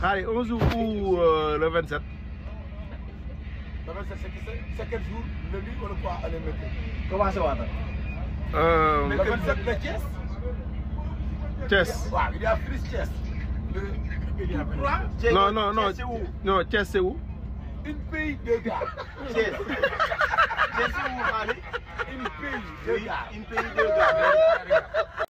Allez, 11 ou le 27? Le 27, c'est quel jour? Lundi ou le quoi? Allez, mettez. Comment ça va? Le 27, le Thiès? Thiès. Il y a plus Thiès. Non, non, non. Non, Thiès, c'est où? Une pays, deux gars. Thiès. Thiès, c'est où, Mali? Une pays, deux gars. Une pays, deux gars.